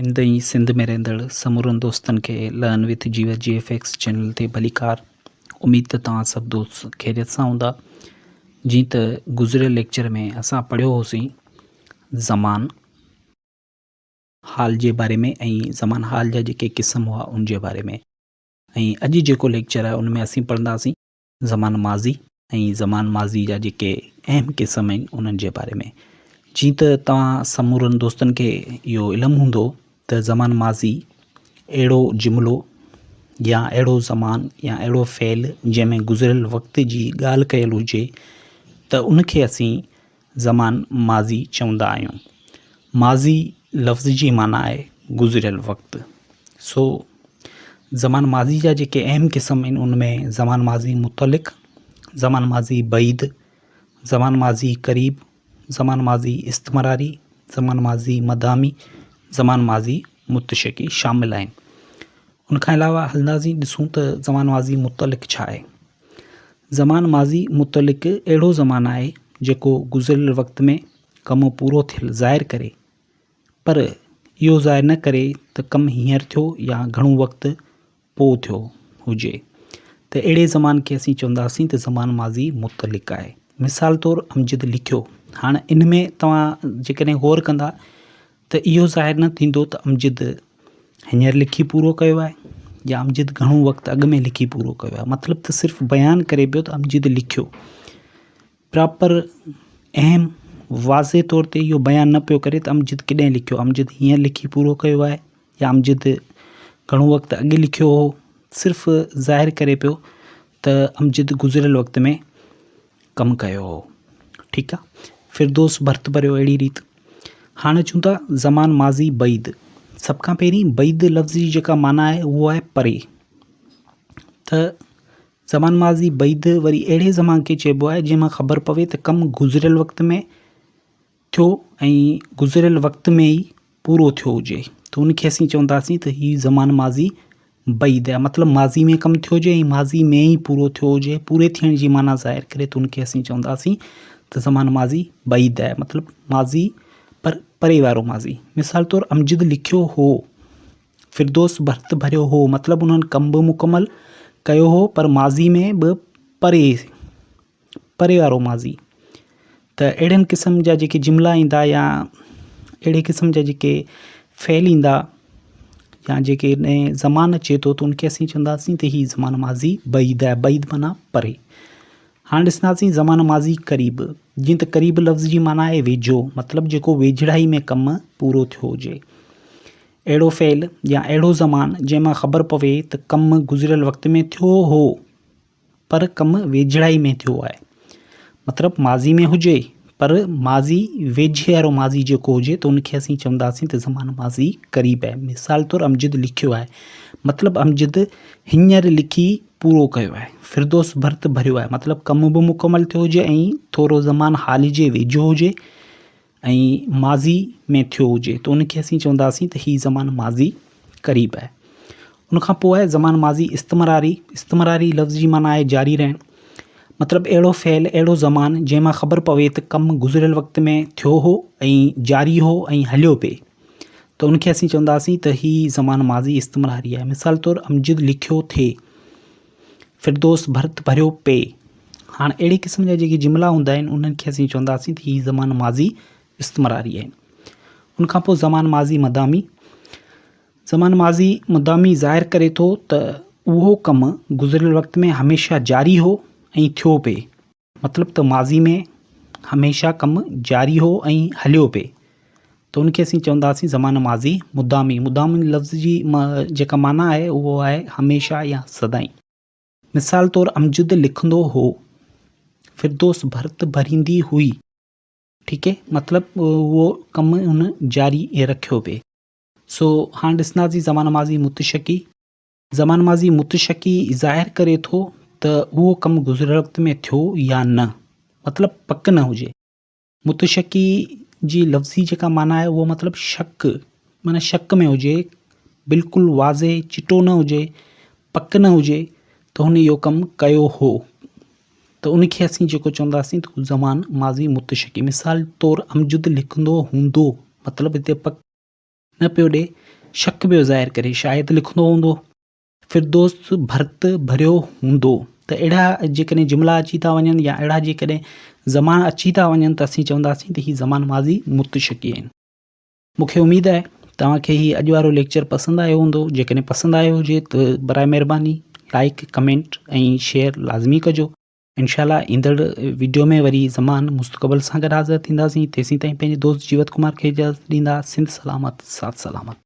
هند ۽ سنڌ ۾ رهندڙ سمورن دوستن کي learn with Jeevat G F X channel تي ڀليڪار. اميد ته توهان سڀ دوست خيريت سان هوندا. جيئن ته گذريل ليڪچر ۾ اسان پڙهيو هوسين زمان حال جي باري ۾ ۽ زمان حال جا جيڪي قسم هئا ان جي باري ۾ ۽ اڄ جيڪو ليڪچر آهي ان ۾ اسين پڙهنداسين زمان ماضي ۽ زمان ماضي جا جيڪي اهم قسم آهن انهن جي باري ۾ جيئن ته توهان سمورن دوستن کي اهو علم هوندو ته زمان ماضي اهڙو جملو يا اهڙو زمان يا اهڙو فعل جنهن ۾ گذريل وقت جي ڳالهه ڪيل هجي ته ان کي اسين زمان ماضي چوندا آهيون. ماضي لفظ جي معنيٰ آهي گذريل وقت. سو زمان ماضي جا جيڪي اهم قسم آهن ان ۾ زمان ماضي متعلق، زمان ماضي بعيد، زمان ماضي قريب، زمان ماضي استمراري، زمان ماضي مدامي، زمان ماضي متشڪي شامل آهن. ان کان علاوه هلنداسين ڏسون ته زمان ماضي متعلق ڇا آهي. زمان ماضي متعلق اهڙو زمان آهي جيڪو گذريل وقت ۾ ڪم پورو ٿيل ظاهر ڪري پر اهو ظاهر نه ڪري ته ڪم هينئر ٿيو يا گهڻو وقت پوء ٿيو هجي ته اهڙي زمان کي اسين چونداسين ته زمان ماضي متعلق آهي. مثال طور امجد لکيو هاڻ ان ۾ توهان جيڪڏهن غور ڪندا ته اهو ظاهر نه ٿيندو ته امجد هينئر لکي پورو ڪيو آهي يا امجد گهڻو وقت اڳ ۾ لکي پورو ڪيو آهي مطلب ته صرف بيان ڪري پيو ته امجد لکيو پراپر اهم واضح طور تي اهو بيان نه پيو ڪري ته امجد ڪڏهن لکيو امجد هينئر لکي پورو ڪيو آهي يا امجد گهڻو وقت اڳ لکيو هو صرف ظاهر ڪري پيو ته امجد گذريل وقت ۾ ڪم ڪيو هو ٺيڪ آ فردوس ڀرت ڀريو اهڙي ريت هاڻ اچون ٿا زمان ماضي بعيد سڀ کان پهرين بعيد لفظ جي جيڪا معنيٰ آهي اهو آهي پري ته زمان ماضي بعيد وري اهڙي زمان کي چئبو آهي جنهن مان خبر پوي ته ڪم گذريل وقت ۾ ٿيو ۽ گذريل وقت ۾ ئي پورو ٿيو هجي ته ان کي اسين چونداسين ته هي زمان ماضي بعيد آهي مطلب ماضي ۾ ڪم ٿيو هجي ۽ ماضي ۾ ئي پورو ٿيو هجي پوري ٿيڻ جي معنيٰ ظاهر ڪري ته ان کي اسين چونداسين ته زمان ماضي بعيد آهي مطلب ماضي پر پري وارو ماضي مثال طور امجد لکيو هو فردوس ڀرت ڀريو هو مطلب انهن ڪم به مڪمل ڪيو هو پر ماضي ۾ به پري پري وارو ماضي ته اهڙن قسم جا جيڪي جملا ايندا يا اهڙي قسم جا جيڪي فعل ايندا يا جيڪي نئين زمان اچي ٿو ته ان کي اسين چونداسين ته هي زمان ماضي بعيد آهي بعيد معنيٰ پري هاڻي ڏسنداسين زمان ماضي قريب جيئن ته قريب لفظ جي معنيٰ آهي ويجهو مطلب جيڪو ويجهڙائي ۾ ڪم پورو ٿيو هجي اهڙو فعل يا اهڙو زمان جنهن مان خبر پوي ته ڪم گذريل وقت ۾ ٿيو هو پر ڪم ويجهڙائي ۾ ٿيو آهي. مطلب ماضي ۾ هجي پر ماضي ويجهي وارو ماضي جيڪو هجي ته ان کي اسين چونداسين ته زمان ماضي قريب آهي. مثال طور امجد لکيو آهي مطلب امجد هينئر لکي پورو ڪيو آهي. فردوس ڀرت ڀريو آهي مطلب ڪم به مڪمل ٿيو هجي ۽ ٿورو زمان حال جي ويجهو هجي ۽ ماضي ۾ ٿيو هجي ته ان کي اسين چونداسين ته هي زمان ماضي قريب آهي. ان کان پوء آهي زمان ماضي استمراري استمراري لفظ جي معنيٰ آهي جاري رهڻ مطلب اهڙو فعل اهڙو زمان جنهن مان خبر پوي ته ڪم گذريل وقت ۾ ٿيو هو ۽ جاري هو ۽ هليو پئي ته ان کي اسين چونداسين ته هي زمان ماضي استمراري آهي مثال طور امجد لکيو ٿي فردوس ڀرت ڀريو پئي. هاڻ اهڙي قسم جا جيڪي جملا هوندا آهن انهن کي اسين چونداسين ته هي زمان ماضي استمراري آهن. ان کان پوء زمان ماضي مدامي زمان ماضي مدامي ظاهر ڪري ٿو ته اهو ڪم گذريل وقت ۾ هميشه جاري هو ۽ ٿيو پئي. مطلب ته ماضي ۾ هميشه ڪم جاري هو ۽ هليو پئي ته ان کي اسين چونداسين زمان ماضي مدامي مدامي لفظ جي جيڪا معنيٰ آهي اهو آهي هميشه يا سدائين. مثال طور امجد لکندو هو، فردوس ڀرت ڀريندي هئي. ٺيڪ هي مطلب اهو ڪم هن جاري رکيو پئي. سو هاڻ ڏسنداسين زمان ماضي متشڪي. زمان ماضي متشڪي ظاهر ڪري ٿو ته اهو ڪم گذريل وقت ۾ ٿيو يا نه مطلب پڪ نه هجي. متشڪي جي لفظي جيڪا معنيٰ آهي اهو مطلب شڪ معنيٰ شڪ ۾ هجي بلڪل واضح چٽو نه هجي پڪ نه هجي ته هن اهو ڪم ڪيو هو ته ان کي اسين جيڪو چونداسين ته زمان ماضي متشڪي مثال طور امجد لکندو هوندو مطلب هتي پڪ. نه پيو ڏي، شڪ پيو ظاهر ڪري، شايد لکندو هوندو. فردوس ڀرت ڀريو هوندو ته اهڙا جيڪڏهن جملا اچي ٿا وڃن يا اهڙا جيڪڏهن زمان اچي ٿا وڃن ته اسين چونداسين ته هي زمان ماضي متشڪي آهن. مون کي اميد آهي توهان کي هي اڄ وارو ليڪچر پسند آيو هوندو جيڪڏهن پسند آيو هجي ته برائي مهرباني لائڪ ڪمينٽ ۽ شيئر لازمي ڪجو انشاء الله ايندڙ ويڊيو ۾ وري زمان مستقبل سان گڏ حاضر ٿينداسين تيسين تائين پنهنجي دوست جيوت ڪمار کي اجازت ڏيندا سنڌ سلامت ساٿ سلامت.